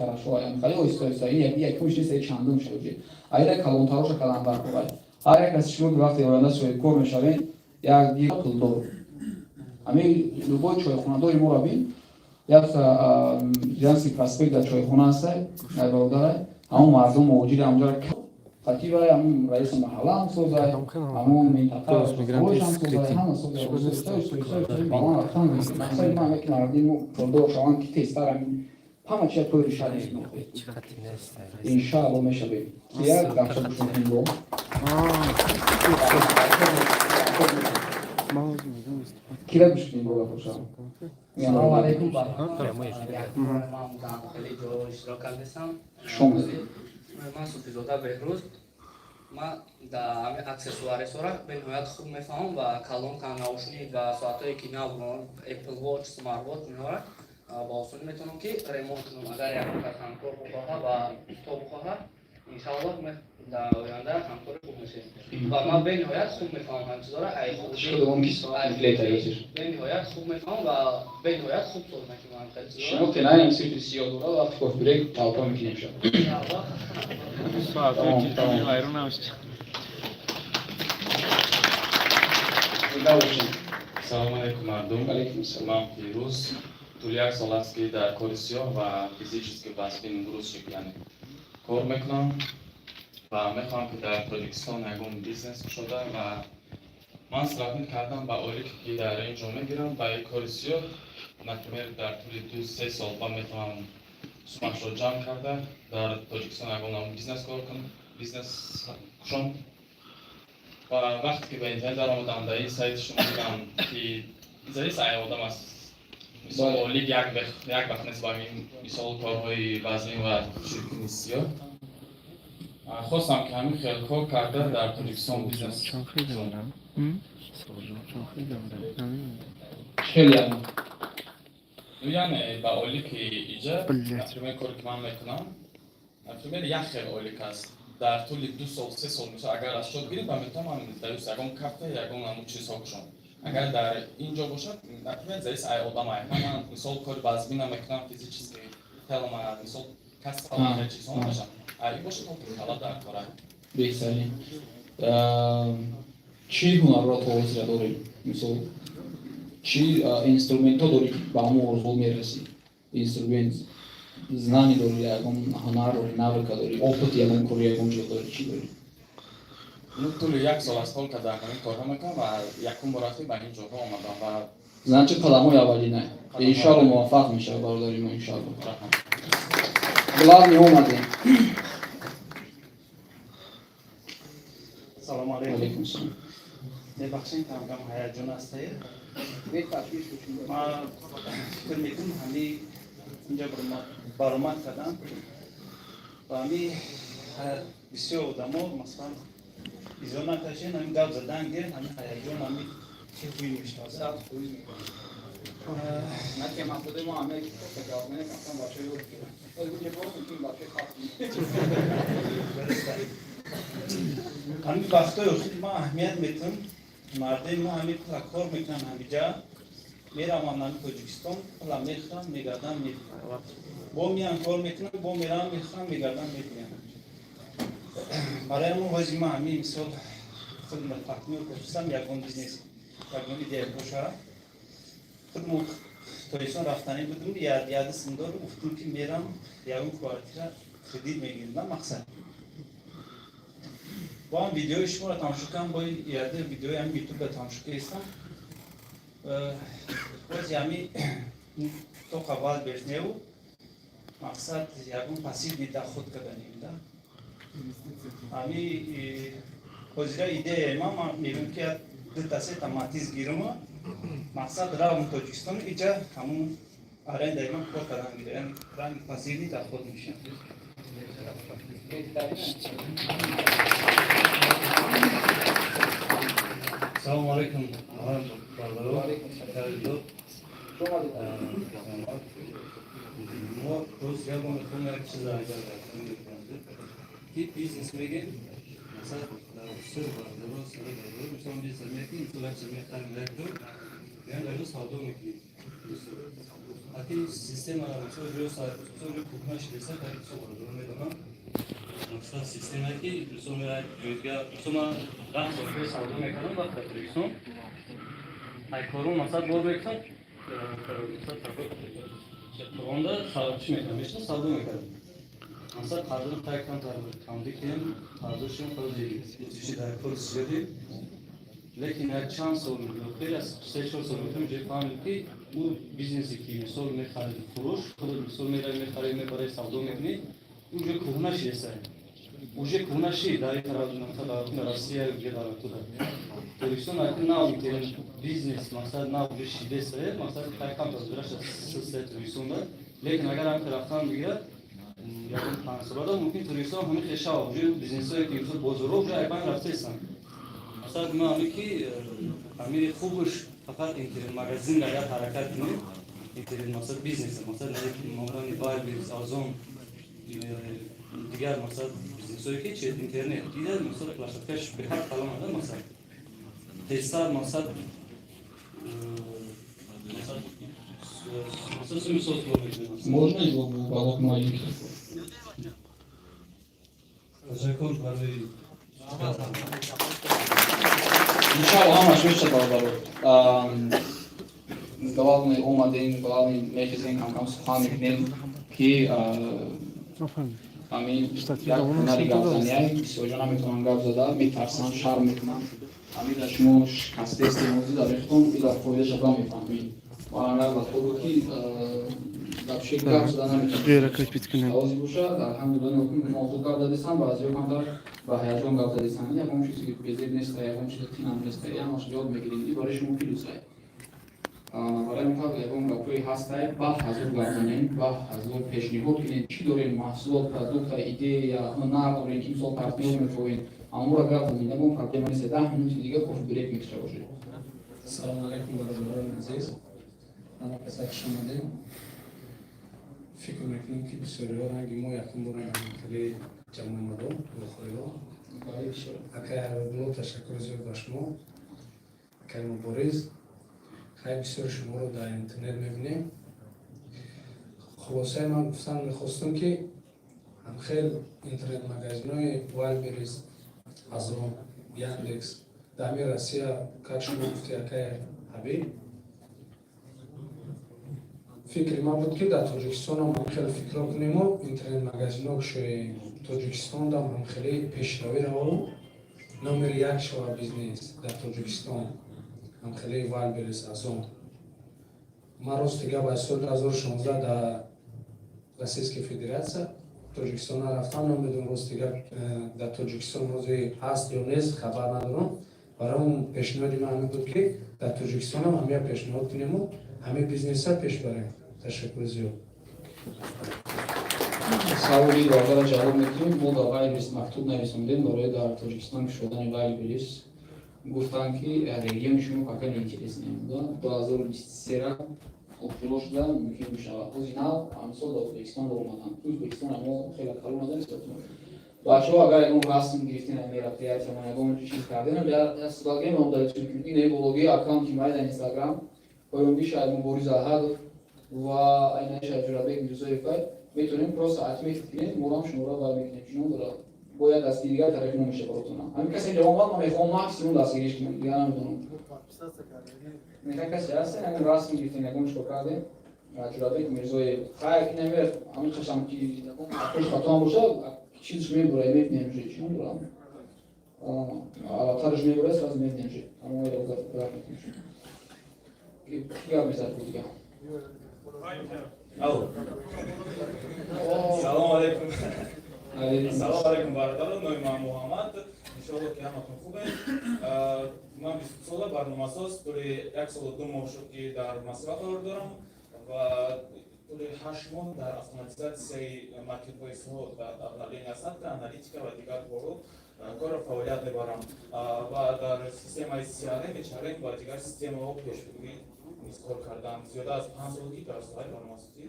Хорошо, хеле оҳиста оҳиста, ин якумш нест, чандум шуд. Айра калонтароша калан барқурай. Ҳар як каси шумо, ки вақте оянда соҳибкор мешавед, як пулдор. Ҳамин любой чойхонадори моро бин, як Женский проспект дар чойхона ҳастай, бародарай, ҳамон мардум муҳоҷири ҳамҷара қатива, ҳамон раиси маҳалла ҳам созай, ҳамон минтақа ҳам созай, ҳама созай, оҳиста оҳиста баланд рафтан. Мақсади ман ки мардуми пулдор шаванд, ки тезтар ҳамин ҳама чиза той решать мекунад. Иншаалло, мешавем. Як дафта гӯш бо. Кира гӯш кунем, бо боша. Салому алейкум. Ман дар хеле ҷо иштирок кардастам. Хуш омадед. Ман Суфизода Беҳрӯз. Ман дар ҳамин аксессуаресора бениҳоят хуб мефаҳмам ва колонка, наушник ва соатҳое, ки нав, Apple Watch, Smart инҳоро ба осонӣ метавонам, ки ремонт кунам. Агар ягон кас ҳамкор бухоҳад ва усто бухоҳад, иншааллоҳ, дар оянда ҳамкори хуб мешавем. Ва ман бениҳоят хуб мефаҳмам ҳамин чизҳоро. Бениҳоят хуб мефаҳмам ва бениҳоят хуб соз мекунам хеле чизҳоро. Шумо тена ин сифри сиёҳ дорад, вақти кофе брейк талпа мекунем шад. Иншааллоҳ. Соатҳои телефони вайрон намешавад. Зинда бошед. Салому алейкум, мардум. Алейкум ассалом. Ман Фирӯз. Тӯли як сол аст, ки дар кори сиёҳ ва физически вазфин грузчик, яъне кор мекунам ва мехоҳам, ки дар Тоҷикистон ягон бизнес кушода. Ва ман сравнить кардам ба ойлике, ки дар ин ҷо мегирам, ба ин кори сиёҳ. Например, дар тӯли 2-3 сол ман метавонам сумашро ҷамъ карда, дар Тоҷикистон ягон бизнес кор кунам, бизнес кушом. Ва вақте ки ба интернет даромадам, дар ин сайти шумо дидам, ки завис ай одам аст. Мисол, ойлик як вақт нест ба ин мисол корҳои вазнин ва ширкини сиёҳ. Хостам, ки ҳамин хел кор карда, дар Тоҷикистон бизнес. Хеле. Яъне ба ойлики иҷа, например, коре ки ман мекунам, например, як хел ойлик аст. Дар тӯли 2 сол, 3 сол, мисол, агар аз шод гирифт, ман метавонам дар ягон кафе, ягон ҳамун чизҳо кушом. Агар дар ин ҷо бошад, например, завис ай одам ай. Ман, мисол, кори вазмина мекунам, физически телама, мисол, кас чизҳо мешам. Ин бошад, кала дар кора. Беҳтарин. Чӣ ҳунарро то ҳозира дорем? Мисол, чӣ инструментҳо дорӣ, ки ба ҳамон орзу мерасӣ? Инструмент, знание дорӣ, ягон ҳунар дорӣ, навыка дорӣ, опыт, ягон кори, ягон ҷо дорӣ, чӣ дорӣ? Ну, тӯли як сол аст, только дар ҳамин корҳо мекунам ва якум бор аст, ки ба ин ҷоҳо омадам ва Значит, қадамҳои аввалина. Иншоалло, муваффақ мешавад бародари мо, иншоалло. Главное, омадем. Салому алейкум. Алейкум салом. Мебахшед, камкам ҳаяҷон ҳастае. Ман фикр мекунам, ҳами инҷа баромад кардам ва ҳами бисёр одамо, масалан, изо накашен, ҳами гап задан гирен, ҳами ҳаяҷон, ҳами чи ҳуй мешавад. На ки мақсади мо ҳаме гап мекунем, бачаҳо ёд гиранд. Бачаи халқ. Ҳамин вақтҳои охир ман аҳамият метавам, мардуми мо ҳамин пула кор мекунанд, ҳамиҷа мераванд, ҳами Тоҷикистон пула мехӯранд, мегарданд, мебинанд, бо меянд, кор мекунанд, бо мераванд, мехӯранд, мегарданд, мебинанд. Барои ҳамон ҳози ман ҳамин мисол худ партнёр кошистам, ягон бизнес, ягон идея боша. Худ Тоҷикистон рафтанӣ будум, яди синдор гуфтум, ки мерам, ягон квартира кредит мегирам, на мақсад. Бо ҳам видеои шуморо тамошо кардам, бо яде видеои ҳами ютубро тамошо кардистам. Бози ҳами тоқа Вайлдберриз неу мақсад ягон пассивный доход карданем да. Ҳами ҳозира идеяи ман мегӯям, ки дута сета Матиз гирама, мақсад равм Тоҷикистон, иҷа ҳамун арендаи ман кор кардан гира, яъне ранги пассивный доход мешавад. Салому алейкум, бародаро. Мо рӯз як бор мехоҳем як чиз агар ки бизнес мегем, масалан, дар сир бародаро, сир бародаро, мисол, бизнес мекунем, мисол, як чиз мехарем, як ҷо, яъне дар ҷо савдо мекунем. Аки система, мисол, ҷо мисол, ҷо кӯҳна шидеса, ка мисол бародаро медонам. Мақсад система ки мисол мера ҷойга, мисол ман 10 сол пеш савдо мекардам вақт дар Тоҷикистон. Ай корон мақсад бор мекардам, мақсад қурғонда чӣ мекардам, мешта савдо мекардам. Мақсад қарзро тай камтар тамдид кардем, қарзошон хеле дар кори зиёдӣ. Лекин як чанд сол охир, аз 3-4 сол мекунам, ҷои фаҳмидем, ки ӯ бизнесе ки мисол мехариду фурӯш, худат мисол мерави, мехари, мебари, савдо мекунӣ, уже кӯҳна шидеса, уже кӯҳна шид дар ин тараф, дар Россия, уже дар туда Тоҷикистон. Акн нав бизнес, мақсад, нав уже шидеса, мақсад кай камтар зураша се Тоҷикистонда. Лекин агар ҳамин рафтан бигирад, ягон 5 солада мумкин Тоҷикистон ҳамин хел шава. Уже бизнесҳое ки мисол бозорҳо уже айбайн рафтаистанд. Масалан, ма ҳаме ки ҳамин хубш фақат интернет магазин агар ҳаракат кунем, интернет мақсад бизнес, мақсад монанди Вайлдберриз, Озон, дигар мақсад бизнесҳое ки через интернет дида, мисол площадкаш беҳад калон ада, мақсад тезтар, мақсад суми соз кор мекунем. Можно его в уголок маленький? Ташаккур барои Иншалло, ҳамаш мешавад, бародаро. Главное омадем, главное мехезем, камкам сухан мекунем, ки ҳамин як ҳунари гапзанияй. Бисёрҷо наметавонанд гап зада, метарсанд, шарм мекунанд. Ҳамин дар шумо шикастаестем, ҳозир дар рехтон ила фоидаша ба мефаҳмед. Ва як вақт буд, ки вообще гап зада наметавонем. Овози бошад, алҳамдулилла, мо хуб гап задистам, баъзеҳо камтар ба ҳаяҷон гап задистам. Ягон чизе безеб нест, ягон чизи қинам нест, ҳамаш ёд мегирем, и барои шумо плюсай. Барои ин қадр ягон гапҳои ҳастай, ба ҳазур гап занем, ба ҳазур пешниҳод кунем, чӣ дорем: маҳсулот, продукта, идея, ҳунар дорем, ки мисол партнёр мехоҳем, амура гап занем, ягон проблема нест. 10 минути дига кофе брейк мекиша бошед. Салому алайкум, бародарони азиз, ҳама каса хуш омадем. Фикр мекунем, ки бисёриҳо ранги мо якум бора хеле ҷамъ омадом вохӯриҳо. Акай Ҳабибулло, ташаккури зиёд ба шумо. Акай Мубориз, хай, бисёри шуморо дар интернет мебинем. Хулосаи ман гуфтан мехостам, ки ҳамхел интернет-магазинҳои Вайлдберриз, Озон, Яндекс дар ҳамин Россия, как шумо гуфти, акай Ҳабиб, фикри ман буд, ки дар Тоҷикистонам ҳамхел фикрҳо кунему интернет-магазинҳо кушоем, Тоҷикистондам ҳамхеле пешравӣ раву номери як шава бизнес дар Тоҷикистон, ҳамхеле Вайлдберриз, Озон. Ман рости гап аз соли 2016 дар Российская Федерация, Тоҷикистон нарафтам, намедонам, рости гап, дар Тоҷикистон ҳозир ҳаст ё нест, хабар надорам. Барои он пешниҳоди ман ҳамин буд, ки дар Тоҷикистонам ҳамия пешниҳод кунему ҳамин бизнеса пеш барем. Ташаккури зиёд. Саволи бародара ҷавоб мекунем. Мо дар Вайлдберриз мактуб нависондем барои дар Тоҷикистон кушодани Вайлдберриз. Гуфтанд, ки региони шумо пока неинтересный. 2023 охиро шуда мумкин мешавад. Ҳози нав ҳамисол дар Ӯзбекистон омаданд. Ӯзбекистон мо хеле калон ада нисбат. Бачаҳо, агар ягон расм гирифтем, мероприятия мо, ягон чиз кардем, слагем ом дар ин блоги аккаунти май дар Инстаграм поёнги шаҳид Мубориз Аҳадов ва айнаи шаҳид Ҷурабек Мирзоев метавонем просто отметить кунем, морам шуморо бар мекунем. Чунон дорад, бояд дастгиригар тарафи мо меша баротона. Ҳамин касе ҷавоб омад, ман мехоҳам максимум дастгириш кунам, дигар намедонам. Меха касе ҳастен, ягон расм гирифтем, ягон чикор кардем, Ҷурабек Мирзоев, хайр, инамер ҳамин қашам ки ягон хатоам бошад, чизш мебурад, мебинем уже, чунон дорам, аватарш мебурад, сразу мебинем уже, тамоми мекунем. Ки гап мезад дига? Алло. Салом алейкум. Салом алейкум, бародарон. Номи ман Муҳаммад. Иншоалло, ки ҳаматон хубед. Ман 20 сола, барномасоз, тӯли як солу 2 моҳ шуд, ки дар Москва қарор дорам ва тӯли 8 моҳ дар автоматизатсияи маркетплейсҳо, дар обновление сайта, аналитика ва дигар корҳо корро фаъолият мебарам ва дар системаи CRM, HRM ва дигар системаҳо пешбурӣ низ кор кардам. Зиёда аз 5 сол ки дар соҳаи барномасозӣ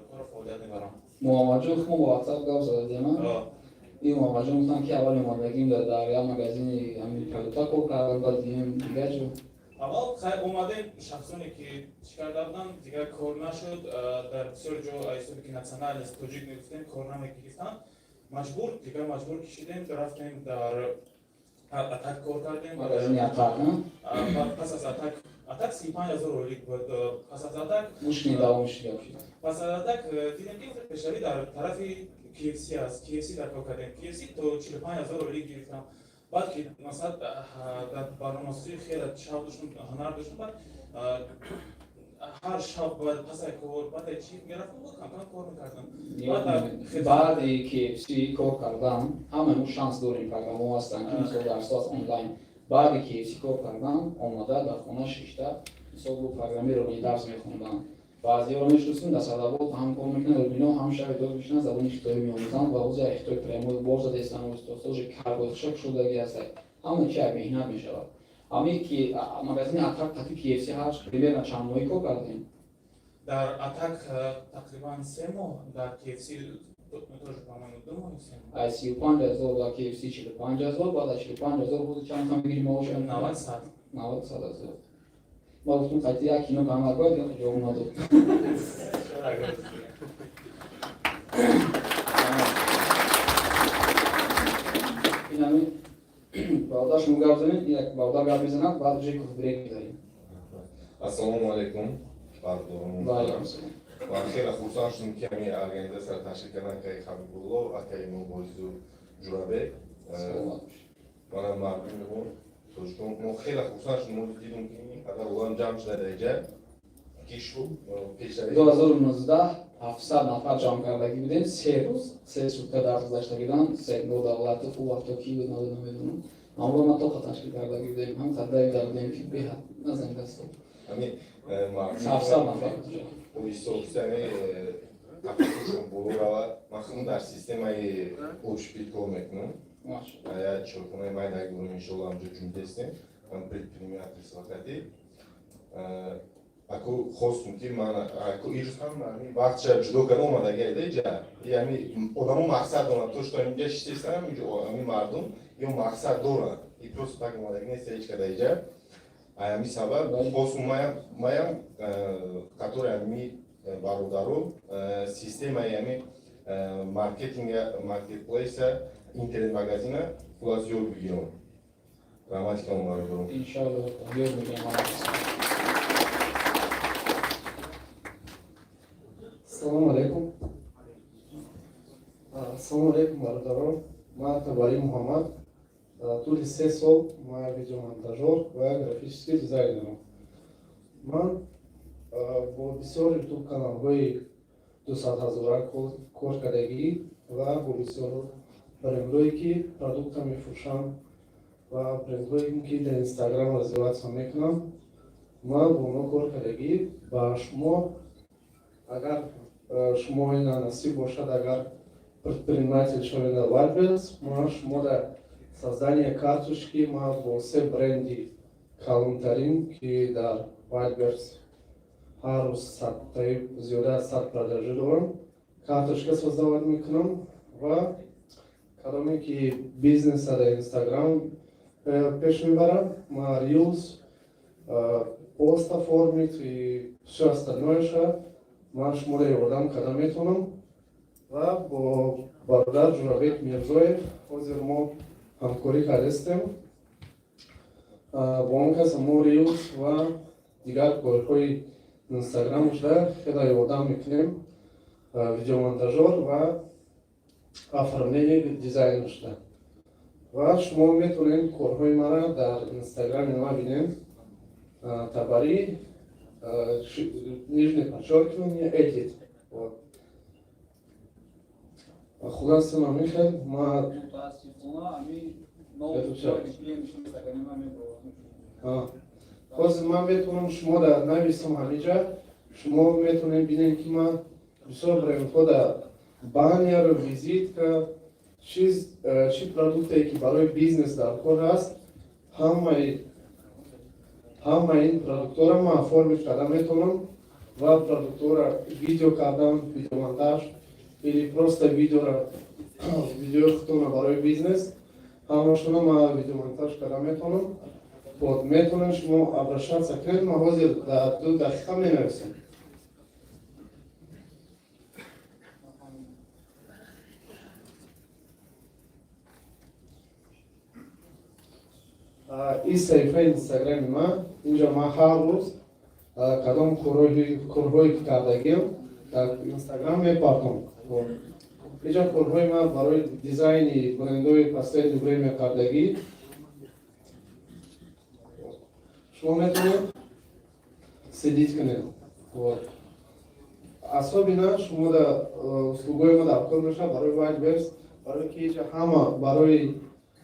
корро фаъолият мебарам. Муҳаммадҷон, мо бо WhatsApp гап задем. Ин Муҳаммадҷон гуфтанд, ки аввали омадагим дар як магазини ҳамин продукта кор кардам, баъд дигар ҷо. Аввал хай омадем, шахсоне ки чӣ карда буданд, дигар кор нашуд. Дар бисёр ҷо ҳисоби ки национальность тоҷик мегуфтем, кор намегирифтанд. Маҷбур, дигар маҷбур кишидем, рафтем, дар Атак кор кардем. Магазини Атак. Пас аз Атак, Атак 35 000 ойлик буд. Пас аз Атак Мушкили давом шуд. Пас аз Атак дидем, ки пешравӣ дар тарафи KFC аст. KFC дар кор кардем, KFC то 45 000 ойлик гирифтам. Баъд ки масалан дар барномасозӣ хеле шавқ доштам, ҳунар доштам, баъд ҳар шаб бояд пасай кор, баъд чӣ мерафтам, камкам кор мекардам. Баъди KFC кор кардан, ҳамаи мо шанс дорем, программаҳо ҳастанд, ки мисол дарсҳо аст онлайн. Баъди KFC кор кардан, омада дар хона шишта, мисол бо программирование дарс мехондам. Баъзеҳоро мешиносем, дар Садовод ҳам кор мекунанд, ино ҳам шаби дор мешинанд, забони хитоӣ меомӯзанд ва ҳозир хитой прямой бор задестан, устодсожи каргоша шудаги ҳаста. Ҳама чи як меҳнат мешавад. Ҳаме ки магазини Атак қати KFC ҳар примерно чанд моҳӣ кор кардем? Дар Атак тақрибан 3 моҳ, дар KFC тоже, по-моему, 2 моҳ, 3 моҳ. Ай 35 000 дар KFC 45 000, баъд аз 45 000 ҳозир чанд кам мегирӣ маоша? 90, 100. 90, 100 000. Ма гуфтум, қати як кино камар бояд, ҷавоб надод. Инами бародар, шумо гап занед, як бародар гап мезанад, баъд уже кофе брейк медарем. Ассалому алайкум, бародарон. Ва алайкум ассалом. Ман хеле хурсанд шудам, ки ҳамин организатсияро ташкил кардан, акаи Ҳабибулло, акаи Муборизу Ҷурабек. Саломат бошед. Манам мардуми мо, тоҷикон, мо хеле хурсанд шудем, мо дидем, ки ин қадар одам ҷамъ шуда дар инҷа, ки шу пешравӣ. 2019 700 нафар ҷамъ кардагӣ будем, 3 рӯз, 3 сутка дарс гузаштагидан, Серго Давлатов, ӯ вақто ки буд, намедонам, амро ма тоқа ташкил кардагӣ будем, ҳам қаддарида будем, ки беҳад назанед дасто. Ҳамин мардум 700 нафар. Оҳиста оҳиста ҳамин тафаккуршон боло равад. Ман худам дар системаи общепит кор мекунам. Як чойхонаи майда дорем, иншолло, ҳамҷо ҷумдестем, ман предпринимательство кардӣ. Аку хостум, ки ман аку ирӯз ҳам ҳамин вақтша ҷудо карда омадаги иҷа. Ҳами одамо мақсад доранд, то что инҷа шиштестан, инҷо ҳамин мардум ё мақсад доранд, и просто так омадаги нест ҳеҷ када иҷа. Ҳамин сабаб хостум маям қатори ҳами бародаро системаи ҳами маркетинга, маркетплейса, интернет магазина хулас ёд бигирам. Раҳмати калон, бародаром. Иншалло, ёд мегирам. Ассалому алайкум. Ассалому алайкум, бародарон. Ман Табарӣ Муҳаммад. Тӯли 3 сол ман видеомонтажёр ва графический дизайнерам. Ман бо бисёр ютуб каналҳои 200 ҳазора кор кардагӣ ва бо бисёр брендҳое, ки продукта мефурӯшанд, ва брендҳое, ки дар Инстаграм развиваться мекунанд, ман бо онҳо кор кардагӣ. Ба шумо, агар шумо ина насиб бошад, агар предприниматель шавед дар Wildberries, ман шумо дар создание карточки, ман бо се бренди калонтарин, ки дар Wildberries ҳар рӯз садтаи зиёда аз 100 продажа дорам, карточка создавать мекунам. Ва кадоме ки бизнеса дар Инстаграм пеш мебарам, ман reels, пост оформить и все остальное ша ман шуморо ёрдам карда метавонам. Ва бо бародар Ҷурабек Мирзоев ҳозир мо ҳамкорӣ кардастем. Бо он кас мо reels ва дигар корҳои Инстаграм шуда хеле ёрдам мекунем, видеомонтажёр ва оформление дизайн шуда. Ва шумо метавонед корҳои маро дар Инстаграми ман бинед: Табарӣ нижнее подчеркивание edit. Вот. Хулоса, ман мехел ма. Мутаассифона, ами Это всё. Ҳозир ман метавонам шумо да нависам ҳамиҷа, шумо метавонед бинед, ки ман бисёр брендҳо да баннер, визитка, чиз, чӣ продуктае, ки барои бизнес дар кор аст, ҳамаи ин продуктҳоро ман оформить карда метавонам ва продуктҳоро видео кардан, видеомонтаж или просто видеоро, видеои худтонро барои бизнес, ҳамашонро ман видеомонтаж карда метавонам. Вот, метавонед шумо обращаться кунед, ман ҳозир дар 2 дақиқа менависам. Ин саҳифаи инстаграми ман. Инҷо ман ҳар рӯз кадом корҳое ки кардагиам, дар инстаграм мепартом. Инҷо корҳои ман барои дизайни брендҳои последний время кардагӣ. Шумо метавонед следить кунед. Вот, особенно шумо да услугои мо дар кор мешавад барои Wildberries, барои ки инҷа ҳама барои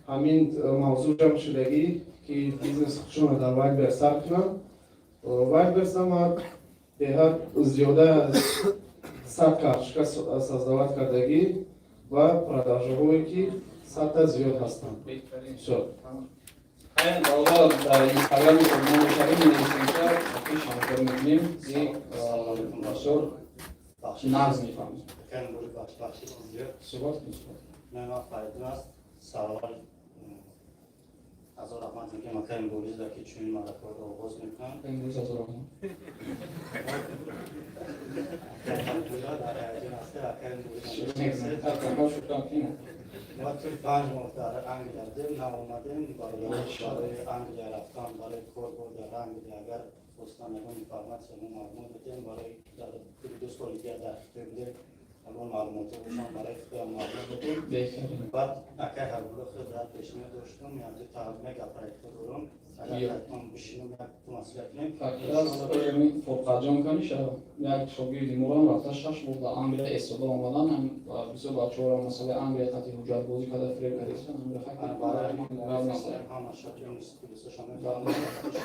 ҳамин мавзӯъ ҷамъ шудагӣ, ки бизнес худшонро дар Wildberries сар кунанд. Wildberries ама беҳад зиёда аз 100 карточка создавать кардагӣ ва продажаҳое ки 100-та зиёд ҳастанд. Всё. Бародар, дар инстаграми мо мешавем, менависемша, пеш ҳамкорӣ мекунем и бисёр нағз мефаҳмем. Суҳбат кунед. Ман Фаридун аст. Савол: ҳазор раҳмат мекунем акаи Мубориза, ки чунин маъракаҳоро оғоз мекунанд. Имрӯз ҳазор раҳмат. Дар ҳаяҷон аста, акаи Мубориза. Мо тӯли 5 моҳ дар Англия будем, наомадем. Барои Англия рафтан, барои кор бо дар Англия, агар хостан ягон информация мо маълумот додем. Барои дар тӯли 2 соли дигар дар Хитой будем, ягон маълумотҳо бошанд, барои худоям маълумот додем. Баъд акай Ҳабибулло худ дар пешниҳод доштум, як мега проектҳо дорум, агар ҳатман бишинем, як маслиҳат кунем. Фурқатҷон, каниша як шогирди морам рафта 6 моҳ дар Англия истода омадан. Бисёр бачаҳоро масъалаи Англия қати ҳуҷҷатбозӣ карда, фиреб кардистан. Ҳамаша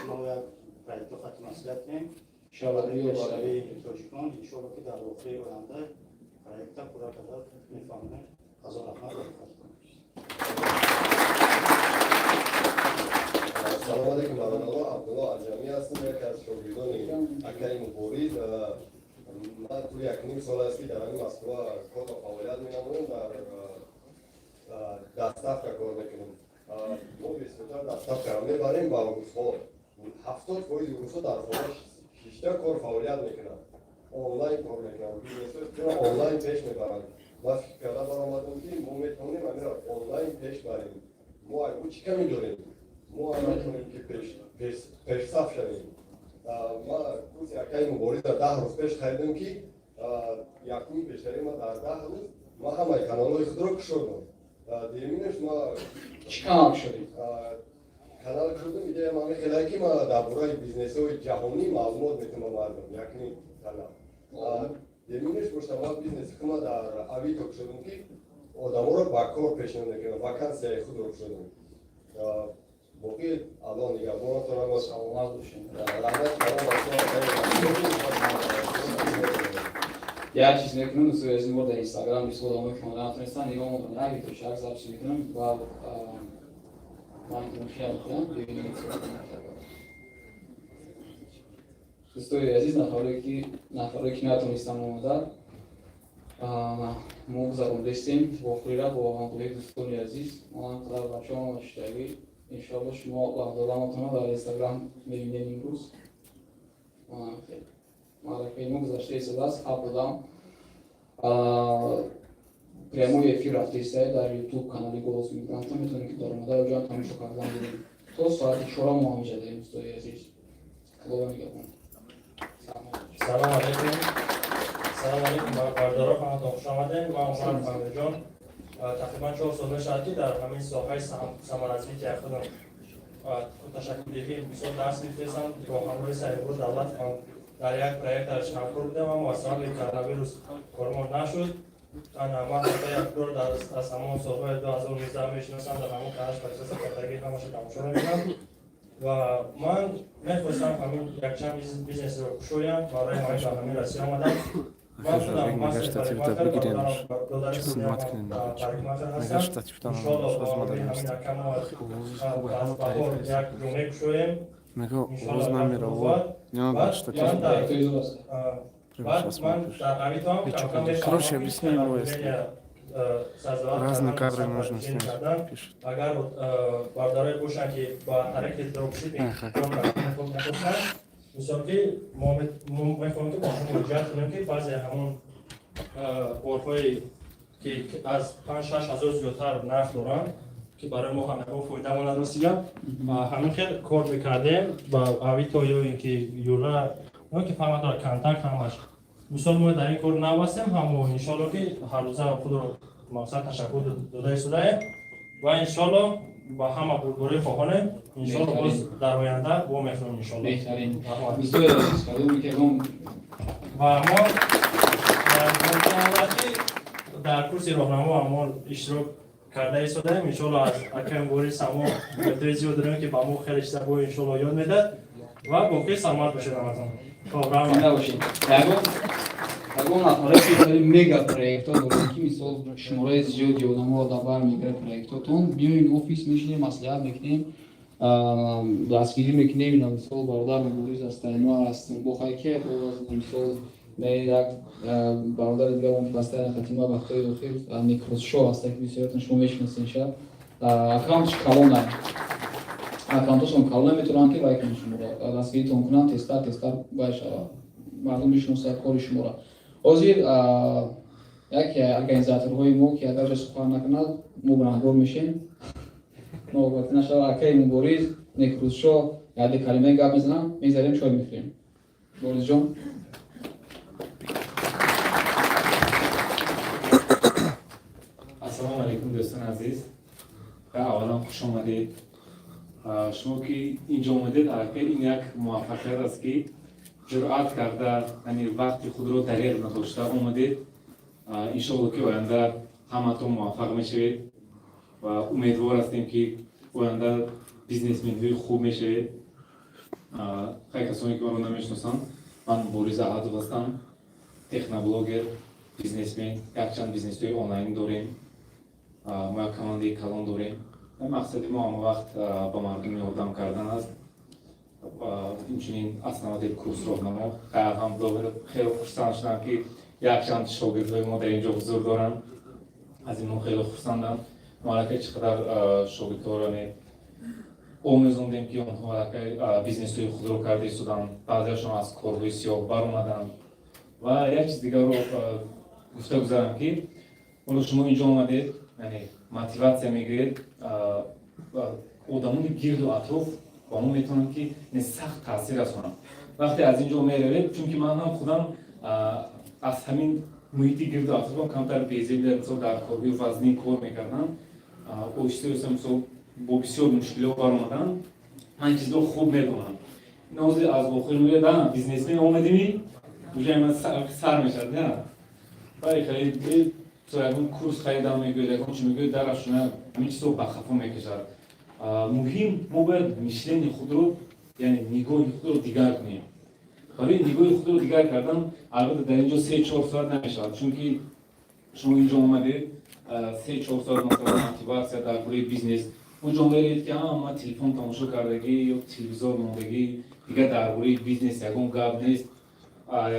шумо як проектҳо қати маслиҳат кунем тоҷикон. Иншоалло, ки дар охири оянда проекта пурра карда мефаҳмем. Ҳазор раҳмат. Салом алейкум, бародаро. Абдулло Аҷамӣ ҳастам, яке аз шогирдони акаи Мубориз. Ман тӯли якним сол аст, ки дар ҳамин Москва кор ва фаъолият менамоям, дар доставка кор мекунем. Мо бисёртар доставкаро мебарем ба русҳо. 70% русҳо дар хона шишта кор фаъолият мекунанд, онлайн кор мекунанд, бизнесҳои онлайн пеш мебаранд. Ман фикр карда баромадам, ки мо метавонем ҳаминро онлайн пеш барем. Мо айбу чӣ ками дорем? Мо метавонем, ки пешсаф шавем. Ма курси акаи Мубориза 10 рӯз пеш харидам, ки якуми пештари ма дар 10 рӯз ма ҳамаи каналҳои худро кушодам. Дуюминаш ма Чӣ канал кушодӣ? Канал кушодам. Идея ма мехелае, ки ма дар бораи бизнесҳои ҷаҳонӣ маълумот метавонам ба мардум, якуми канал. Дуюминаш бошад, ма бизнеси худма дар Авито кушодам, ки одаморо ба кор пешниҳод мекунам, вакансияи худро кушодам. Боқӣ Аллоҳ нигаҳбонатонам. Саломат бошед. Раҳмат калом ба шумо. Як чиз мекунам, дӯстои азиз, мо дар инстаграм бисёр одамое ки омада натонистанд, нигоҳ мекунам, як видеошак запись мекунам ва ман хиял мекунам, бибинед. Дӯстои азиз, нафарое ки натонистанд омода, мо гузарондастем вохӯрира бо ҳамкории дӯстони азиз. Мо ҳамқадар бачаҳо омада. Иншоалло, шумо ваъдодамотонро дар инстаграм мебинед. Имрӯз маъракаи мо гузашта истодааст. Ҳаб додам, прямой эфир рафта истае дар ютуб канали Голос Мигранта. Метавонед, ки дар омода ҷоам тамошо кардан бинед. То соати 4 мо ҳамиҷа даем. Дӯстои азиз, Худо нигаҳбон. Салом алейкум, салом алейкум, бародаро, ҳаматон хуш омадем. Ман Умар Фамирҷон. Тақрибан 4 сол мешавад, ки дар ҳамин соҳаи саморазвития худам ташаккулдиҳӣ бисёр дарс гирифтаистам. Бо ҳамроҳи Саидбур Давлат дар як проекташ ҳамкор будем, аммо аз сабаби коронавирус кормон нашуд. Ман якбор аз ҳамон солҳои 2019 мешиносам, дар ҳамон каналш подписаться кардагӣ, ҳамаша тамошо мекунам ва ман мехостам ҳамин якчанд бизнесро кушоям. Барои ҳамин ба ҳамин Россия омадам. Ман худам мастер парикмахер, додари парикмахер ҳастам. Иншоалло, бо ҳамин акамо аз баҳор як ҷомеа кушоем. Мега овоз намера. Не надо штатив. Баъд ман дар Авито ҳам Короче, объясни ему, если. Создавать Разные кардан, кадры можно самопродвижение снять, кардан. Пишут. Агар бародарое бошанд, ки ба тариқи дропшиппинг кор кардан мехостанд, мисол ки мо мехоҳем, ки бо онҳо муроҷиат кунем, ки баъзе ҳамон борҳое, ки аз 5-6 ҳазор зиёдтар нарх доранд, ки барои мо ҳам ягон фоида монад. Рости гап, ҳамин хел кор мекардем ба Авито ё ин ки Юла ё ки фарқ надорад, Контакт, ҳамаш. Мисол, мо дар ин кор нав ҳастем ҳамо, иншолло, ки ҳаррӯза худро мақсад ташаккур дода истодаем ва иншолло ба ҳама бурдборӣ хоҳонем. Иншолло, боз дар оянда вомехӯрем, иншолло. Беҳтарин. Раҳмат. Дӯстои азиз, кадоме ки ягон Ва мо ки дар курси роҳнамо мо иштирок карда истодаем, иншолло, аз акаи Мубориз ҳамо умедҳои зиёд дорем, ки ба мо хеле чиза бо иншолло ёд медиҳад. Ва боқӣ саломат бошед ҳаматон. Хоб, раҳмат. Зинда бошед. Ягон нафаре ки хеле мега проектҳо дорем, ки мисол шумораи зиёди одаморо дар бар мегирад проектҳотон, биёин офис, мешинем, маслиҳат мекунем, дастгирӣ мекунем. Ина мисол бародар Мубориз аст, мо аст, бохайке мисол як бародари дигарон бастаи хатима вақтҳои охир Некросшо ҳаста, ки бисёриятон шумо мешиносен. Шад аккаунтш калона, аккаунтошон калона, метавонанд, ки вай кунанд, шуморо дастгиритон кунанд, тезтар тезтар вай шавад, мардум бишиносад кори шуморо. Ҳозир яке организаторҳои мо, ки агар ҷо сухан накунад, мо гунаҳгор мешем, нобати нашава. Акаи Мубориз Некрӯзшо яде калимаи гап мезанам, мегзарем, чой мехӯрем. Боризҷон. Ассалому алайкум, дӯстони азиз. Аввалан, хуш омадед. Шумо ки инҷо омадед, аллакай ин як муваффақият аст, ки ҷуръат карда, яъне вақти худро дареғ надошта омадед. Иншоалло, ки оянда ҳаматон муваффақ мешавед ва умедвор ҳастем, ки оянда бизнесменҳои хуб мешавед. Хай, касоне ки маро намешиносанд, ман Борис Аҳадов ҳастам, техноблогер, бизнесмен, якчанд бизнесҳои онлайн дорем. Мо як командаи калон дорем. Мақсади мо ҳама вақт ба мардум ёрдам кардан аст. Инчунин основатель курс роҳнамо. Алҳамдулилла, хеле хурсанд шудам, ки якчанд шогирдҳои мо дар ин ҷо ҳузур доранд. Аз ин мо хеле хурсандам. Мо аллакай чӣ қадар шогирдҳоро омӯзондем, ки онҳо аллакай бизнесҳои худро карда истоданд, баъзеашон аз корҳои сиёҳ баромаданд. Ва як чиз дигарро гуфта гузарам, ки ҳоло шумо инҷо омадед, яъне мотиватсия мегиред. Одамони гирду атроф ба мо метавонанд, ки сахт таъсир расонанд вақте аз ин ҷо меравед, чунки ман ҳам худам аз ҳамин муҳити гирду атрофам камтар безеб, мисол дар корҳои вазнин кор мекардам, оҳиста оҳиста мисол бо бисёр мушкилиҳо баромадам. Ман ин чизро хуб медонам. Ҳозир аз охир мегӯяд, бизнесмен омадими, уже ман сар мешавад, на вале хеле то ягон курс харидам мегӯяд, ягон чи мегӯяд, дарашона ҳамин чизро ба хафо мекашад. Муҳим, мо бояд мышление худро, яъне нигоҳи худро дигар кунем. Барои нигоҳи худро дигар кардан, албатта, дар ин ҷо 3-4 соат намешавад, чунки шумо инҷо омадед, 3-4 соат масалан мотиватсия дар бораи бизнес, онҷо меред, ки ама телефон тамошо кардагӣ ё телевизор мондагӣ, дигар дар бораи бизнес ягон гап нест.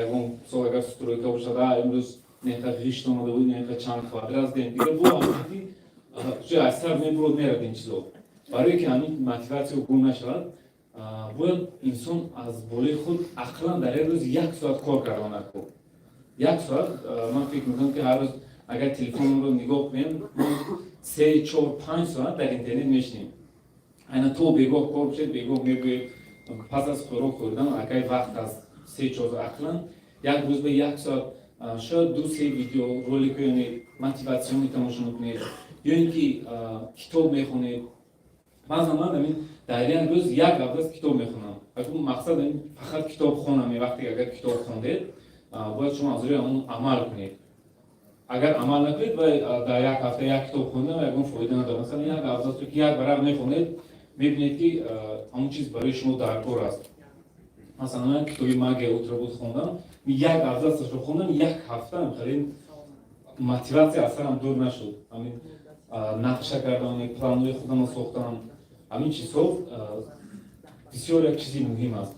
Ягон мисол, агар стройка бошад, имрӯз неқа ғишт омада буд, неқа чанд квадрат дем, дигар бо аз сар мебурод, мерад ин чизо. Барое ки ҳамин мотиватсия гум нашавад, бояд инсон аз болои худ ақлан дар як рӯз як соат кор кардан накун. Як соат. Ман фикр мекунам, ки ҳар рӯз агар телефонро нигоҳ кунем, мо 3, 4, 5 соат дар интернет мешинем. Айна то бегоҳ кор бошед, бегоҳ мебиёед, пас аз хӯрок хӯрдан акай вақт аст 3-4, ақлан як рӯз ба як соат, шояд 2-3 видео роликҳо, яъне мотиватсионӣ тамошо мекунед ё ин ки китоб мехонед. Баъзан ман ҳамин дар як рӯз як абзац китоб мехонам. Мақсад фақат китоб хонам. Вақте агар китоб хондед, бояд шумо аз рӯи ҳамон амал кунед. Агар амал накунед, вай дар як ҳафта як китоб хондан ягон фоида надорад. Масалан, як абзацро ки як варақ мехонед, мебинед, ки ҳамон чиз барои шумо даркор аст. Масалан, ман китоби «Магия утра» буд, хондам, як абзацашро хондам, як ҳафта хеле мотиватсия аз сарам дур нашуд. Ҳамин нақша кардам, планҳои худамро сохтам. Ҳамин чизҳо бисёр як чизи муҳим аст.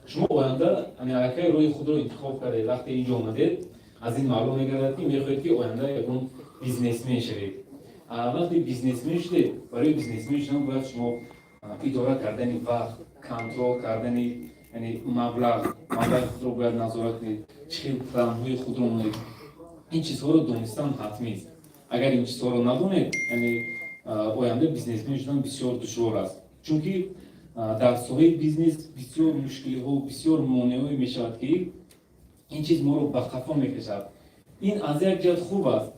Шумо оянда аллакай роҳи худро интихоб кардед. Вақте инҷо омадед, аз ин маълум мегардад, ки мехоҳед, ки оянда ягон Бизнесмен шавед. Вақте бизнесмен шудед, барои бизнесмен шудан бояд шумо идора кардани вақт, контрол кардани, яъне маблағи худро бояд назорат кунед, чӣ хел планҳои худро монед. Ин чизҳоро донистан ҳатмист. Агар ин чизҳоро надонед, яъне оянда бизнесмен шудан бисёр душвор аст, чунки дар соҳаи бизнес бисёр мушкилиҳо, бисёр монеаҳое мешавад, ки ин чиз моро ба қафо мекашад. Ин аз як ҷиҳат хуб аст,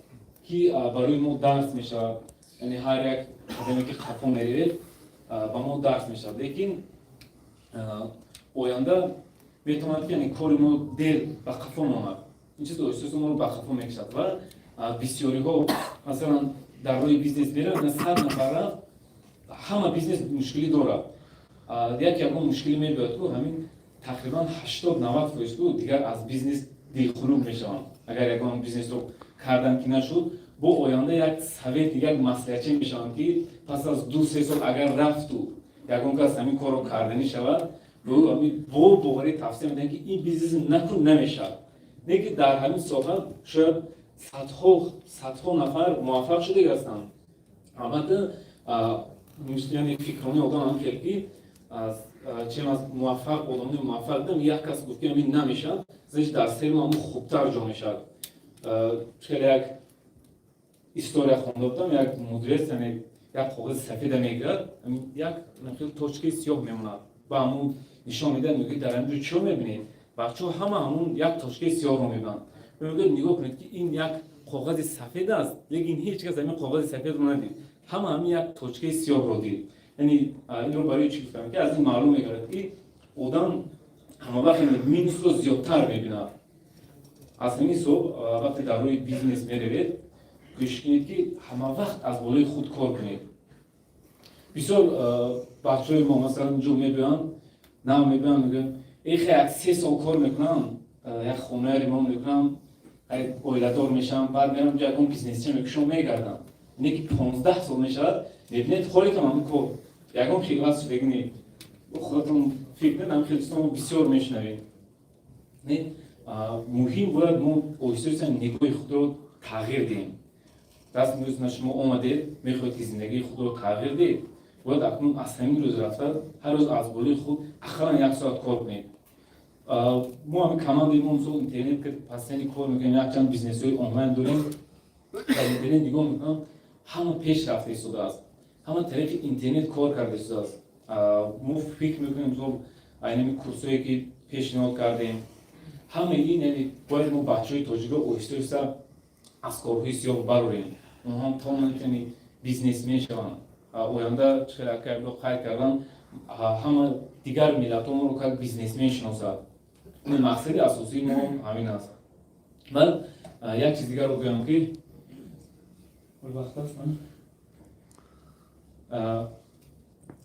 ки барои мо дарс мешавад, яъне ҳар як қадаме ки қафо меравед, ба мо дарс мешавад, лекин оянда метавонад, ки яъне кори мо дер ба қафо монад. Ин чиз оҳиста моро ба қафо мекашад ва бисёриҳо, масалан, дар роҳи бизнес мераванд, 100 нафар рафт, ҳама бизнес мушкилӣ дорад, як ягон мушкилӣ мебиёд, ку ҳамин тақрибан 80-90% ку дигар аз бизнес дилхунук мешаванд. Агар ягон бизнесро кардан ки нашуд, бо оянда як совет, як маслиҳатчӣ мешаванд, ки пас аз 2-3 сол агар рафту ягон кас ҳамин корро карданӣ шавад, бо боварӣ тавсия медиҳанд, ки ин бизнес накун, намешавад. Не ки дар ҳамин соҳа шояд садҳо садҳо нафар муваффақ шудагӣ ҳастанд. Албатта, яъне фикрони одам ҳам хел, ки чем аз муваффақ, одамони муваффақ дидам, як кас гуфт, ки ҳамин намешавад, значит, дар сари ҳамун хубтар ҷо мешавад. Хеле як история хонда будам: як мудрец, яъне як коғази сафеда мегирад, як точкаи сиёҳ мемонад, ба ҳамун нишон медиҳад, мегӯяд: «Дар ҳамин ҷо чиро мебинед?» Бачаҳо ҳама ҳамун як точкаи сиёҳро мебинанд. Мегӯяд: «Нигоҳ кунед, ки ин як коғази сафед аст, лекин ҳеҷ кас ҳамин коғази сафедро надид, ҳама ҳамин як точкаи сиёҳро дид». Яъне инро барои чӣ гуфтам? Ки аз ин маълум мегардад, ки одам ҳамавақт минусро зиёдтар мебинад. Аз ҳамин ҳисоб, вақте дар роҳи бизнес меравед, кӯшиш кунед, ки ҳамавақт аз болои худ кор кунед. Бисёр бачаҳои мо, масалан, инҷо мебиёянд, нав мебиёянд, мегӯянд: «Эхе, як 3 сол кор мекунам, як хонаи ремонт мекунам, оиладор мешавам, баъд мерам ягон бизнесча мекушам, мегардам». Не ки 15 сол мешавад, мебинед, ҳоле кам ҳамин кор ягон хилват шудагӣ не. Худатон фикр кунед, ҳамин хел чизо мо бисёр мешунавем. Не, муҳим, бояд мо оҳиста оҳиста нигоҳи худро тағйир диҳем. Даст мӯзна шумо омадед, мехоҳед, ки зиндагии худро тағйир диҳед, бояд акнун аз ҳамин рӯз рафта ҳар рӯз аз болои худ ақаллан як соат кор кунед. Мо ҳамин командаи мо, мисол, интернет ки постоянно кор мекунем, якчанд бизнесҳои онлайн дорем, дар интернет нигоҳ мекунам, ҳама пеш рафта истодааст, ҳама тариқи интернет кор карда истодааст. Мо фикр мекунем, мисол, айнами курсҳое ки пешниҳод кардем, ҳамаи ин, яъне бояд мо бачаҳои тоҷикро оҳиста оҳиста аз корҳои сиёҳ барорем, онҳо тавонанд, яъне бизнесмен шаванд. Оянда, хеле акайбо қайд кардан, ҳама дигар миллатҳо моро как бизнесмен шиносад. Мақсади асосии мо ҳамин аст. Баъд як чиз дигарро гӯям, ки вақт аст,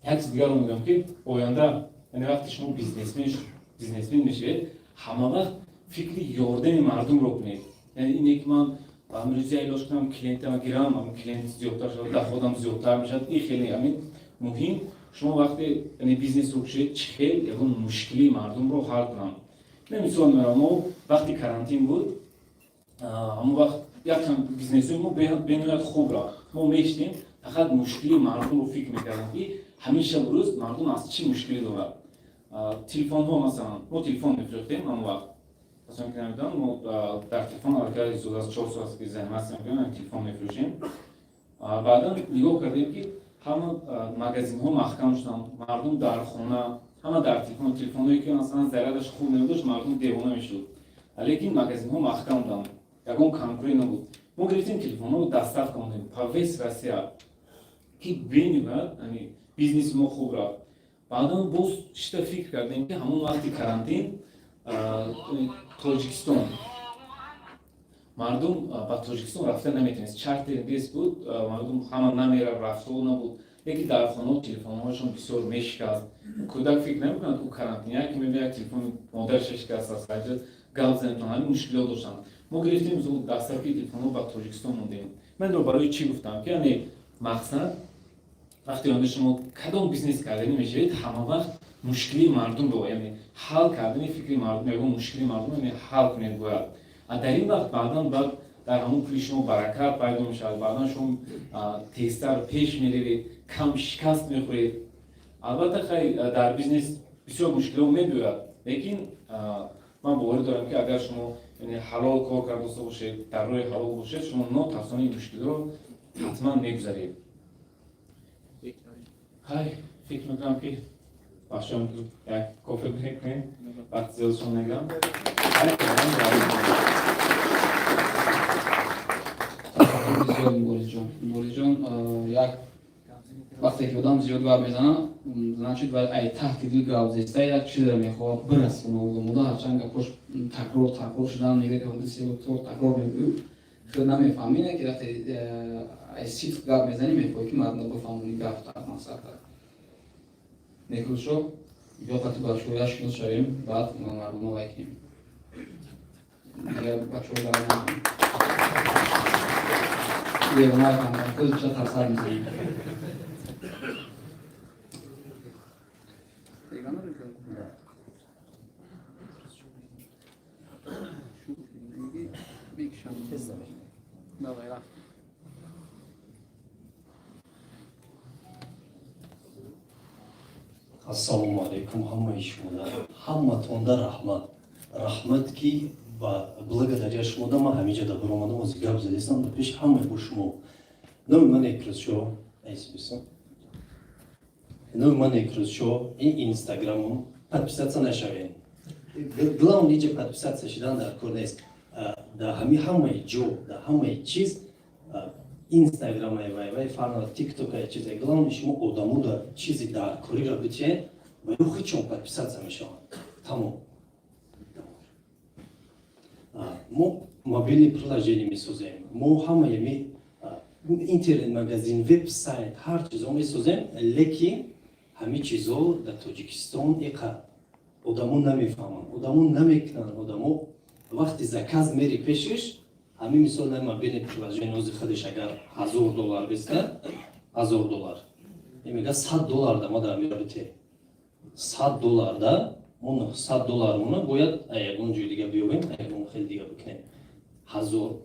як чиз дигарро мегӯям, ки оянда, яъне вақте шумо бизнесмен мешавед, ҳама вақт фикри ёрдами мардумро кунед. Яъне ине ки ман амрӯзи илоҷ кунам, клиентама гирам, клиент зиёдтар шавад, доходам зиёдтар мешавад, ин хеле ҳамин муҳим. Шумо вақте, яъне бизнесро кушед, чӣ хел ягон мушкилии мардумро ҳал кунам. Мисол меорам: мо вақти карантин буд, ҳамон вақт якчанд бизнесҳои мо бениҳоят хуб рафт. Мо мешинем, фақат мушкилии мардумро фикр мекардем, ки ҳамин шабу рӯз мардум аз чӣ мушкилӣ дорад. Телефонҳо, масалан, мо телефон мефурӯхтем ҳамон вақт. Касоне ки намедонанд, мо дар телефон аллакай зиёд аз 4 сол аст, ки заниматься мекунем, телефон мефурӯшем. Баъдан нигоҳ кардем, ки ҳама магазинҳо маҳкам шуданд, мардум дар хона, ҳама дар телефон. Телефонҳое ки, масалан, зарядаш хуб намедошт, мардум девона мешуд, лекин магазинҳо маҳкам буданд, ягон конкурент набуд. Мо гирифтем, телефонҳоро доставка кардем по весь Россия, ки бениҳоят бизнеси мо хуб рафт. Баъдан боз шита фикр кардем, ки ҳамон вақти карантин Тоҷикистон, мардум ба Тоҷикистон рафта наметавонист, чартер рейс буд, мардум ҳама намерафт, рафту набуд, лекин дар хонаҳо телефонҳояшон бисёр мешикаст. Кӯдак фикр намекунад, ку карантин яке мебинад, як телефони модарша шикаст аст, гап занетон, ҳамин мушкилот доштанд. Мо гирифтем, доставкаи телефонҳо ба Тоҷикистон мондем. Ман инро барои чӣ гуфтам? Ки яъне мақсад, вақте оянда шумо кадом бизнес карданӣ мешавед, ҳама вақт мушкилии мардумро, яъне ҳал кардани фикри мардум, ягон мушкилии мардум, яъне ҳал кунед бояд. А дар ин вақт баъдан баъд Дар ҳамон пули шумо баракат пайдо мешавад, баъдан шумо тезтар пеш меравед, кам шикаст мехӯред. Албатта, хай, дар бизнес бисёр мушкилот мебиёяд, лекин ман боварӣ дорам, ки агар шумо ҳалол кор карда бошед, дар роҳи ҳалол бошед, шумо нотарсона ин мушкилро ҳатман мегузаред. Хай, фикр мекунам, ки бахшом як кофе брейк кунем, вақти зиёдшон негирам. Зиёд, Борисҷон. Борисҷон, як вақте ки одам зиёд гап мезанад, значит, вай ай таҳти дил гап зеста, як чизеро мехоҳад бирасона одамода. Ҳарчанд гапош такрор такрор шудан мегӯяд, такрор мегӯю, худ намефаҳмӣ, ки вақте ай сидқ гап мезанӣ, мехоҳӣ, ки мардум бифаҳмони гап дар мақсад. Некрӯзшо, ё қати бачаҳо як шинос шавем, баъд мардумо вай кунем. Дигар бачаҳо гап намезанем. Левона худ ча тарсар мезанем. Давай, рафт. Ассалому алайкум ҳамаи шумода, ҳаматонда раҳмат, раҳмат, ки ба благодаря шумода ман ҳамиҷа баромадам, ози гап задестам дар пеши ҳамаи бо шумо. Номи ман Экрӯзшо, айсбисам, номи ман Экрӯзшо. Ин инстаграмум, подписаться нашавен, главное иҷа подписаться шидан дар кор нест. Дар ҳами ҳамаи ҷо, дар ҳамаи чиз, инстаграмай, вай фарна, тиктокай, чизе, главное шумо одамода чизи даркориро битиҳед ва ё худшон подписаться мешаванд, тамом. Мо мобильный приложение месозем, мо ҳамаи интернет-магазин, веб-сайт, ҳар чизо месозем, лекин ҳамин чизо дар Тоҷикистон иқа одамо намефаҳманд, одамо намекунанд. Одамо вақти заказ мери пешиш, ҳамин мисол на мобильный приложение ози худаш агар 1000 доллар биста, 1000 доллар мега, 100 доллар да ма дар мера бите, 100 доллар да мо 900 доллармона бояд ягон ҷои дига биёбем, ягон хел дига бикунем. 1000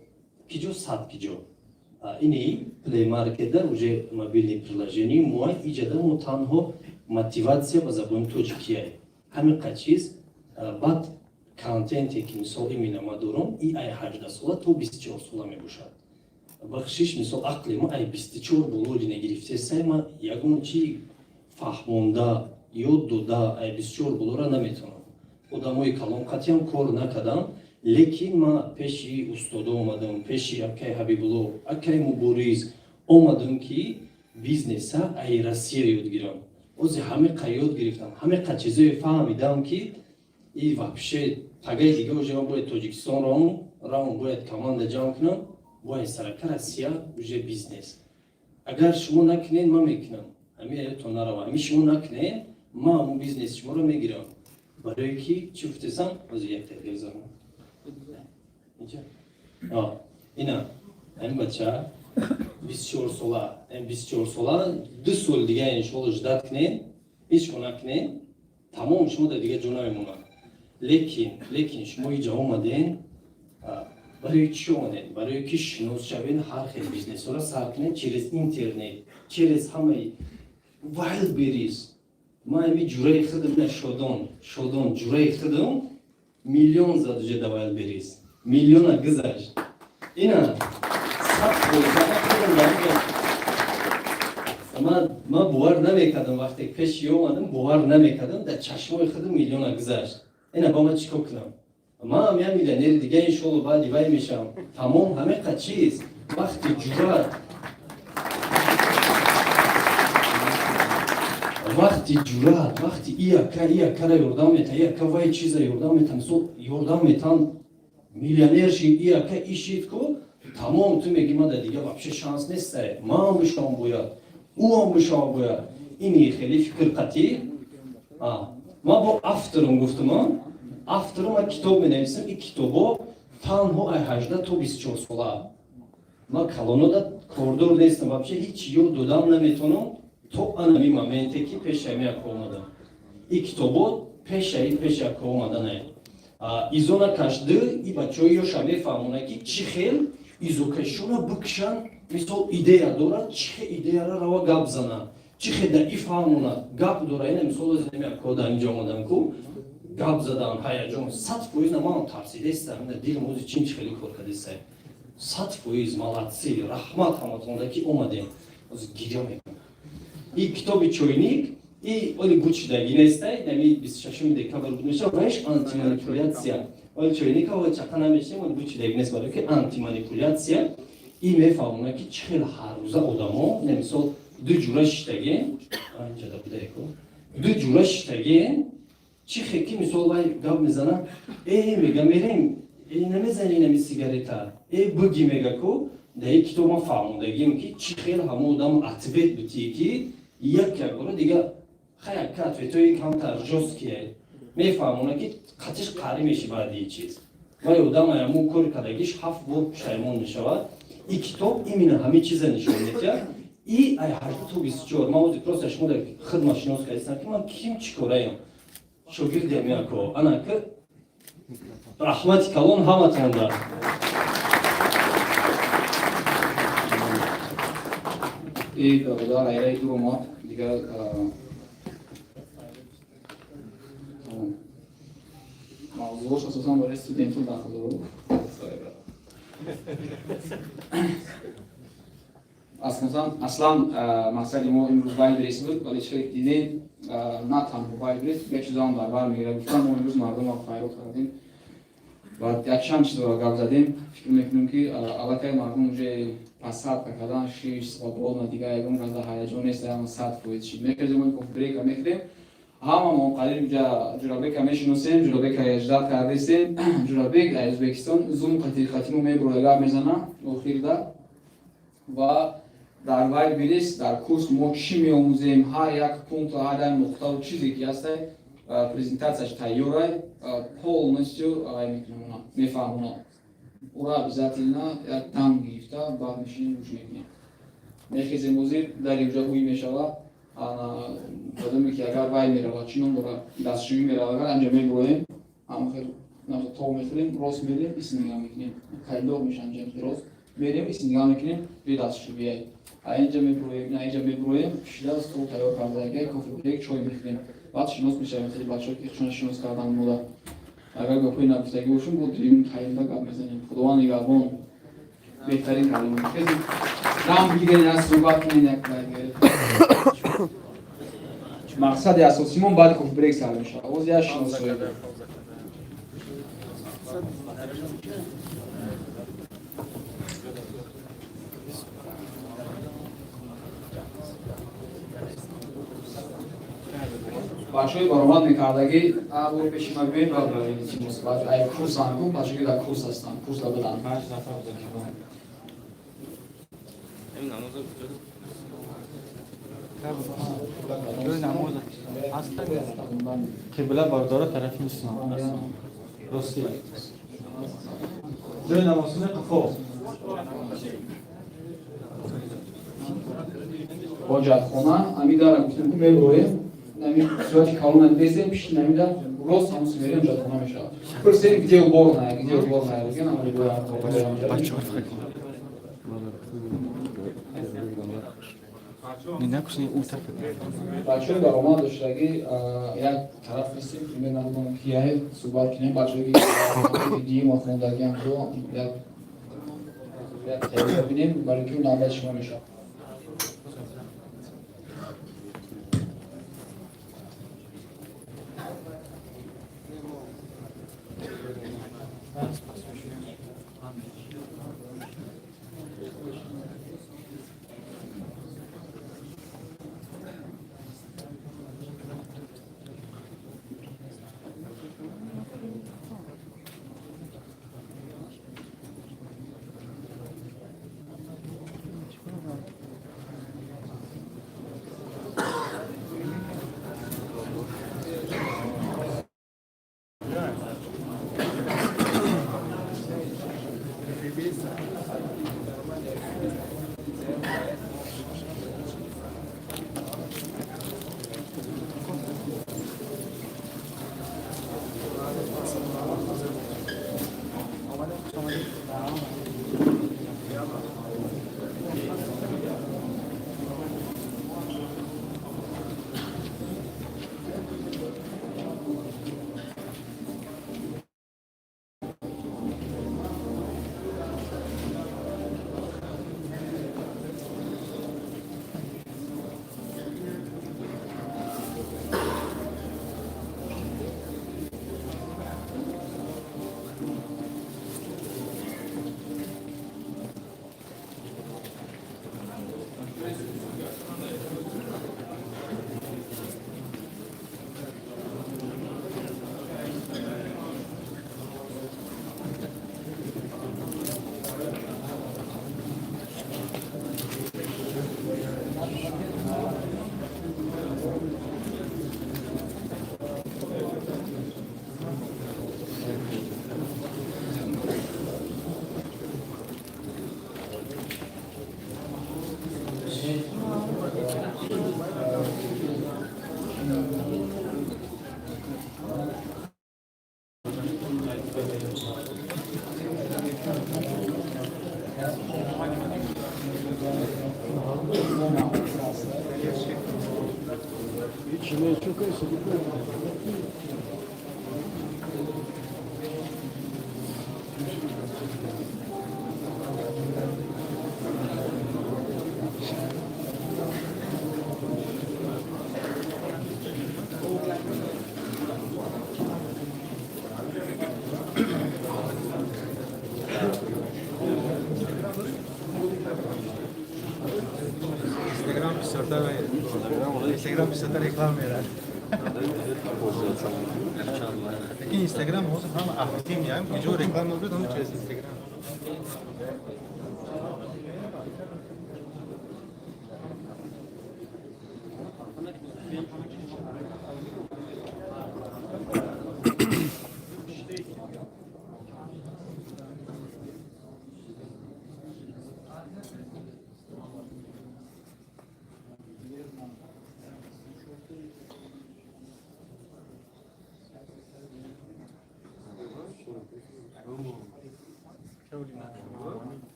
киҷо, 100 киҷо? Ини Play Market да уже мобильный приложение мо иҷада, мо танҳо мотиватсия ба забони тоҷикия, ҳамин қа чиз. Баъд контенте ки мисол именно ма дорам, и ай 18 сола то 24 сола мебошад. Бахшиш, мисол ақли ма ай 24 болои нагирифтесай, ма ягон чи фаҳмонда, ёд дода ай 24 болора наметавонам. Одамои калон қатъиам кор накардам, лекин ма пеши устодо омадам, пеши акай Ҳабибулло, акай Мубориз омадам, ки бизнеса ай Россия ёд гирам. Ози ҳамиқа ёд гирифтам, ҳамиқа чизое фаҳмидам, ки и вообще тагаи дига уже ман бояд Тоҷикистон равам, бояд команда ҷамъ кунам, бояд сарака Россия уже бизнес. Агар шумо накунед, ман мекунам. Ҳамин аётон нарава, ҳамин шумо накунед, ман ҳамун бизнеси шуморо мегирам. Барое ки чӣ гуфтесам, ози як гирзам ина ҳамин бача 24 сола, 24 сола, 2 сол дига иншоалло ждать кунед, ҳеҷ кор накунед, тамом, шумо дар дига ҷо намемонад. Лекин шумо иҷа омаден, барои чӣ омаден? Барое ки шинос шавен, ҳар хел бизнесҳоро сар кунед через интернет, через ҳамаи Wildberries. Ман ҳами ҷураи худам на, Шодон, Шодон ҷураи худам миллион зад уже да Wildberries, миллиона гузашт. Ина 100%. Худам дар ман бовар намекардам, вақте пеши омадам, бовар намекардам, дар чашмои худам миллиона гузашт. Ина ба ман чӣ кор кунам? Ман як миллионери дига иншоалло баъди вай мешавам. Тамом, ҳамиқа чиз. Вақти ҷуръат, вақти ҷуръат, вақти ияка иякара ёрдам мета, ияка вай чиза ёрдам мета, мисол ёрдам метан, миллионер шид, ияка ишид ку, тамом, ту меги: ман дар дига вообще шанс нестай, ман бишавам бояд, ӯам бишавам бояд. Ини хеле фикр қатъӣ. Ман бо авторам гуфтам, авторам, ман китоб менависам, ин китобо танҳо ай 18 то 24 сола. Ман калонода кордор нестам, вообще ҳеҷ ёд додам наметавонам то анами моменте ки пешаи яко омадам. Ин китобо пешаи пеш яко омаданае. Изона кашды и бачаҳои ёша мефаҳмонад, ки чӣ хел. Изокашона бикшан, мисол, идея дорад, чӣ хе идеяра рава гап зана, чӣ хе да ифаҳмона гап дора. Ина, мисол, кода инҷо омадам ку гап задан, ҳаяҷон 100%. На, манам тарсидестам, ина дилам ози чин хеле кор кардестай. 100% молодцы, раҳмат ҳаматонда, ки омадем. Ози гиря мекунам. И китоби чойник и оли гучидаги нестай, нами 26 декабр буд мешава, ваиш антиманипуляция. Оли чойника оли чақа намешем, оли гучидаги нест, барои ки антиманипуляция. И мефаҳмона, ки чӣ хел ҳаррӯза одамо, мисол, ду ҷура шиштаге, инҷада будаеко, ду ҷура шиштаге, чӣ хе ки, мисол, вай гап мезана, э, мега, мерем, э, намезани нами сигарета, э, буги, мега ку. Дар ин китоб ман фаҳмондагием, ки чӣ хел ҳамон одам ответ битие, ки як як бора дига хая ка ответҳои камтар жёсткие мефаҳмона, ки қатиш қарӣ меши. Баъди ин чиз вай одам аяму кори кардагиш ҳафт бор пушаймон мешавад. И китоб именно ҳамин чиза нишон медиҳад. И ай 18 то 24 ман ози просто шумо дар хидма шинос кардистам, ки ман ким, чӣ кораям, шогирдиам яко ана ки. Раҳмати калон ҳаматонда. И бародар айраи дур омад, дигар мавзӯош асосан барои студентон дахл дорад. Аслан мақсади мо имрӯз Вайлдберриз буд, вале чӣ дидем, на танҳо Вайлдберриз, дигар чизоам дар бар мегирад. Гуфтам, мо имрӯз мардумро файрод кардем ва якчанд чизро гап задем. Фикр мекунем, ки аллакай мардум уже посадка кардан шиш свободно, дигар ягон раза ҳаяҷон нест, ама 100% шид. Мекардем, кофе-брейка мекардем, ҳамамон қариб Ҷурабека мешиносем, Ҷурабека ждать кардестем. Ҷурабек аз Ӯзбекистон зум қатӣ хатимо мебурода, гап мезана охирда. Ва дар Вайлдберриз, дар курс мо чӣ меомӯзем, ҳар як пункт, ҳар як нуқтаву чизе ки ҳастай, презентатсияш тайёрай, полностью мекунам, мефаҳмонам. Ура обязательно як дам гирифта, баъд мешинем, гӯш мекунем. Мехезем, ҳозир дар инҷа ҳуй мешава. Кадоме ки агар вай меравад, чӣ ном дорад, дастшӯӣ меравад, агар анҷа мебуроем, ҳамон тоб мехӯрем, рост мерем, ис нигаҳ мекунем, коридор мешавам, рост мерем, ис нигаҳ мекунем, би дастшӯия. Инҷа мебуроем, на, инҷа мебуроем, шида стол тайёр карда, кофе брейк, чой мехӯрем, баъд шинос мешавем. Хеле бачаҳо ки хушона шинос кардан мода. Агар гапҳои нагуфтагӣ бошем, бо дуюм тайёрда гап мезанем. Худованд нигаҳбон, беҳтарин кардем. Дам бигирен, як суҳбат кунен, як мақсади асосимон баъди кофе брейк сар мешавад. Оз як шиносоӣ. Бачаҳои баромад мекардагӣ, бо пеши ма биёед, баъд илтимос. Ай курсанд ку, бачаҳое ки дар курс ҳастанд, курсда буданд. Панҷ нафар. Қибла бардора тарафи ислом. Рости. Ҷои намозхона қафо. Ҳоҷатхона ами дара гуфтем ку, меброем, ами сурати калона дидесем, пишти намида рост ҳамун мерем, ҳоҷатхона мешавад. Пурсем, где уборная, где уборная, деген. Бачаҳо, Бачаҳои баромад доштагӣ, як тараф нестем, пример намудам, кияе суҳбат кунем. Бачаҳое ки дима хондагиам, як тайёр бинем, барои ки навбати шумо мешавад. Инстаграм бисёртар реклама мерад. Лекин Инстаграм ҳозир ҳама аҳтим ям, куҷо реклама буд, ҳама через Инстаграм.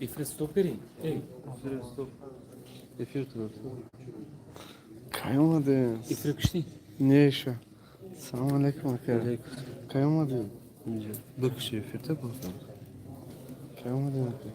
Эфир стоп кардӣ? Эфир туда. Кай омадем? Эфир куштӣ? Не, ещё. Салом алейкум, ака. Кай омадем? Бикуши эфирта бозам. Кай омадем, ака?